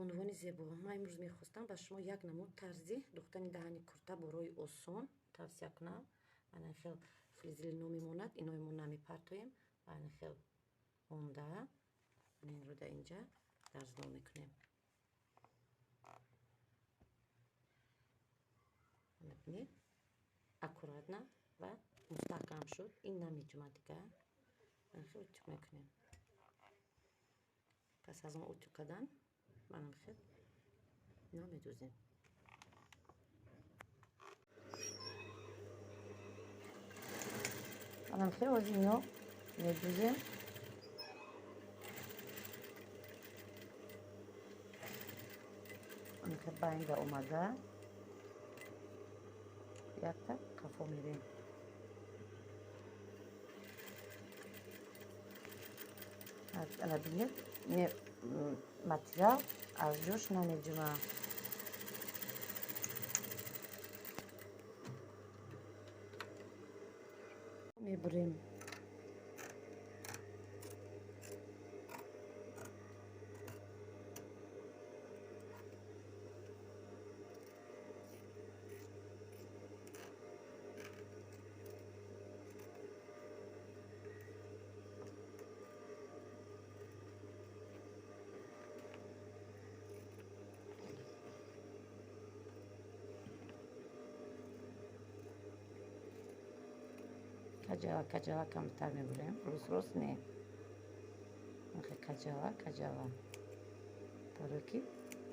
Бонувони зебо, ман имрӯз мехостам ба шумо як намуд тарзи духтани даҳани курта бо роҳи осон тавсия кунам. Ана хел флизелино мемонад, инои мо намепартоем. Ана хел монда, ана инро дар инҷа дарзнол мекунем. Бинед, аккуратно ва мустаҳкам шуд. Ин намеҷумад дигар. Ана хел утюг мекунем. Пас аз он утюг кардан манам хел ино медӯзем. Манам хел ози ино медӯзем. Хел байнда омада якта қафо мерем. Ана бинед, материал аз ҷош намеҷума. Мебурем. Каҷава каҷава камтар мебурем, рӯз рӯз не, каҷава каҷава, барое ки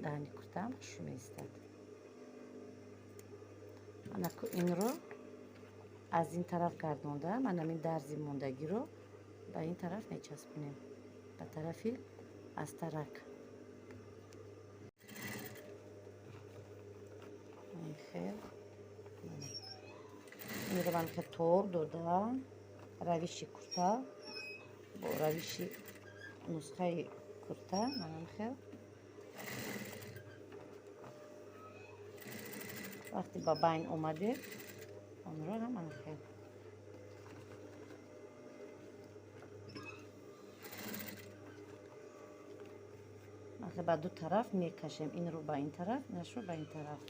даҳани куртаам хушрӯ меистад. Анаку инро аз ин тараф гардонда, ман ҳамин дарзи мондагиро ба ин тараф мечаспонем, ба тарафи астарак. Хел инро ман хел тоб дода, равиши курта бо равиши нусхаи курта манам хел вақте ба байн омадем, онро ҳам ман хел ба ду тараф мекашем. Инро ба ин тараф, инашро ба ин тараф.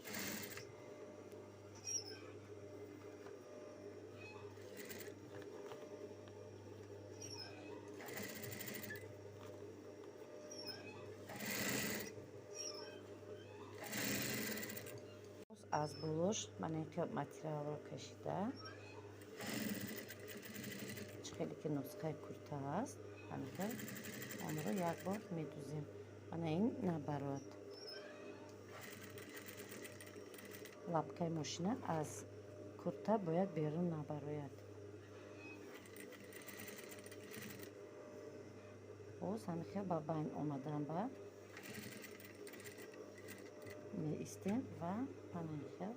Аз болош ман ин хел материалро кашида, чӣ хеле ки нусхаи курта аст, ҳамин хел онро як бор медӯзем. Ана ин набарод. Лапкаи мошина аз курта бояд берун набарояд. Боз ҳамин хел ба байн омадан ба меистем ва ҳамин хел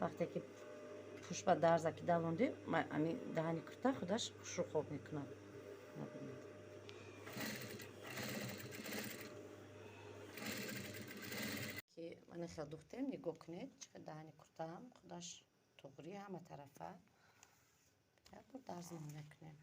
вақте ки пушт ба дарза ки давондем, ҳамин даҳани курта худаш хушрӯ хоб мекунад. Набинед, ки мана хел духтем, нигоҳ кунед, чӣ қадр даҳани куртаам худаш туғри ҳама тарафа. Як бор дарзмон мекунем.